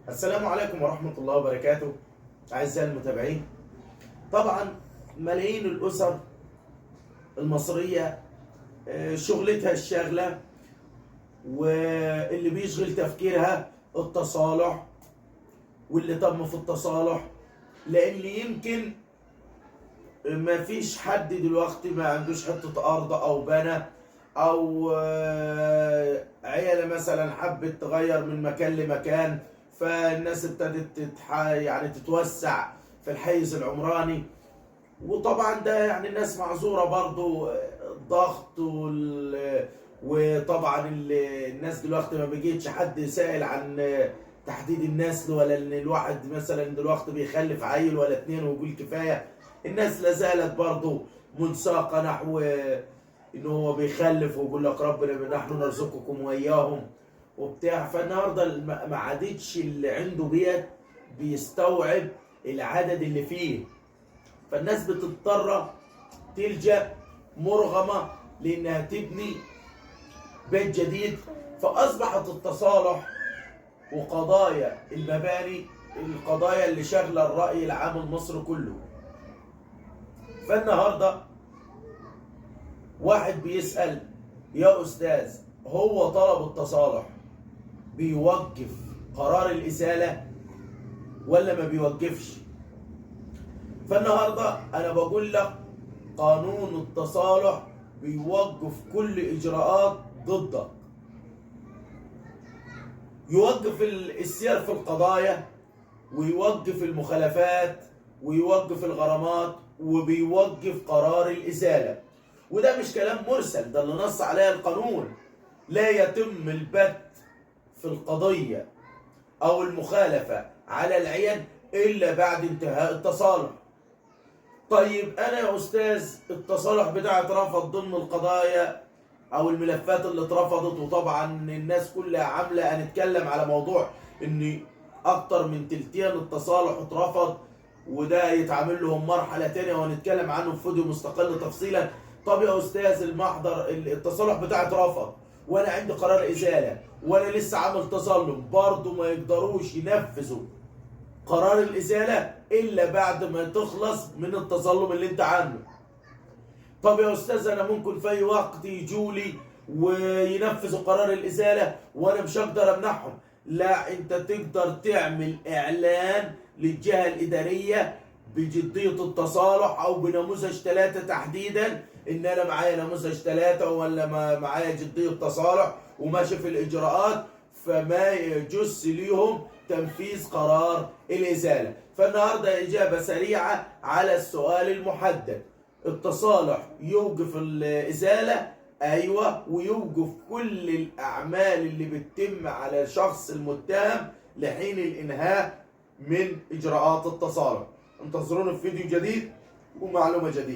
السلام عليكم ورحمة الله وبركاته أعزائي المتابعين. طبعا ملايين الأسر المصرية شغلتها الشاغلة واللي بيشغل تفكيرها التصالح واللي تم في التصالح، لأن يمكن ما فيش حد دلوقتي ما عندوش حتة أرض أو بنى أو عيلة مثلا حبت تغير من مكان لمكان، فالناس ابتدت يعني تتوسع في الحيز العمراني. وطبعا ده يعني الناس معذورة برضو، الضغط وطبعا الناس دلوقتي ما بيجيش حد سائل عن تحديد النسل، ولا ان الواحد مثلا دلوقتي بيخلف عيل ولا اتنين ويقول كفاية. الناس لازالت برضو منساقة نحو ان هو بيخلف ويقول لك ربنا نحن نرزقكم واياهم وبتاع. فالنهارده ما عادتش اللي عنده بيت بيستوعب العدد اللي فيه، فالناس بتضطر تلجأ مرغمة لانها تبني بيت جديد. فاصبحت التصالح وقضايا المباني القضايا اللي شغله الرأي العام المصري كله. فالنهارده واحد بيسأل يا أستاذ، هو طلب التصالح بيوقف قرار الإزالة ولا ما بيوقفش؟ فالنهارده أنا بقول لك قانون التصالح بيوقف كل إجراءات ضدك، يوقف السير في القضايا، ويوقف المخالفات، ويوقف الغرامات، وبيوقف قرار الإزالة. وده مش كلام مرسل، ده اللي نص عليه القانون. لا يتم البت في القضية أو المخالفة على العين إلا بعد انتهاء التصالح. طيب أنا يا أستاذ التصالح بتاعي اترفض ضمن القضايا أو الملفات اللي اترفضت، وطبعا الناس كلها عاملة، هنتكلم على موضوع إن أكتر من تلتين التصالح اترفض، وده يتعامل لهم مرحلة تانية وهنتكلم عنه في فيديو مستقل تفصيلا. طب يا أستاذ المحضر التصالح بتاعي اترفض وأنا عندي قرار إزالة وأنا لسه عامل تظلم، برضه ما يقدروش ينفذوا قرار الإزالة إلا بعد ما تخلص من التظلم اللي أنت عامله. طب يا أستاذ أنا ممكن في أي وقت يجولي وينفذوا قرار الإزالة وأنا مش هقدر أمنعهم. لا، أنت تقدر تعمل إعلان للجهة الإدارية بجدية التصالح أو بنموذج 3 تحديدا، إن أنا معايا نموذج 3 ولا معايا جدية تصالح وماشي في الإجراءات، فما يجوز ليهم تنفيذ قرار الإزالة. فالنهارده إجابة سريعة على السؤال المحدد: التصالح يوقف الإزالة؟ أيوة، ويوقف كل الأعمال اللي بتتم على الشخص المتهم لحين الإنهاء من إجراءات التصالح. انتظرونا في فيديو جديد ومعلومة جديدة.